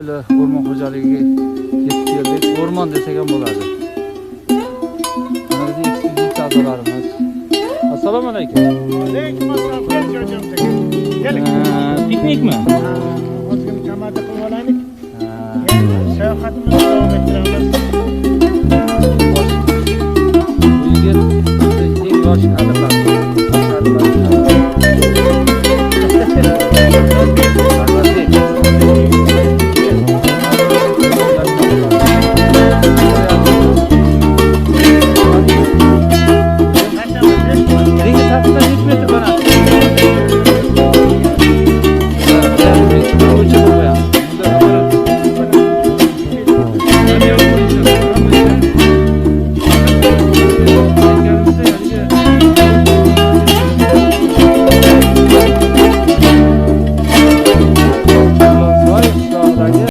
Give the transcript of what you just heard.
O'rmon xo'jaligiga yetib keldik. O'rmon desak ham bo'ladi. Mana bizni ekspeditsiya a'zolarimiz. Assalomu alaykum. Alaykum assalom. Gel çocuğum sen. Gelin. Piknikmi?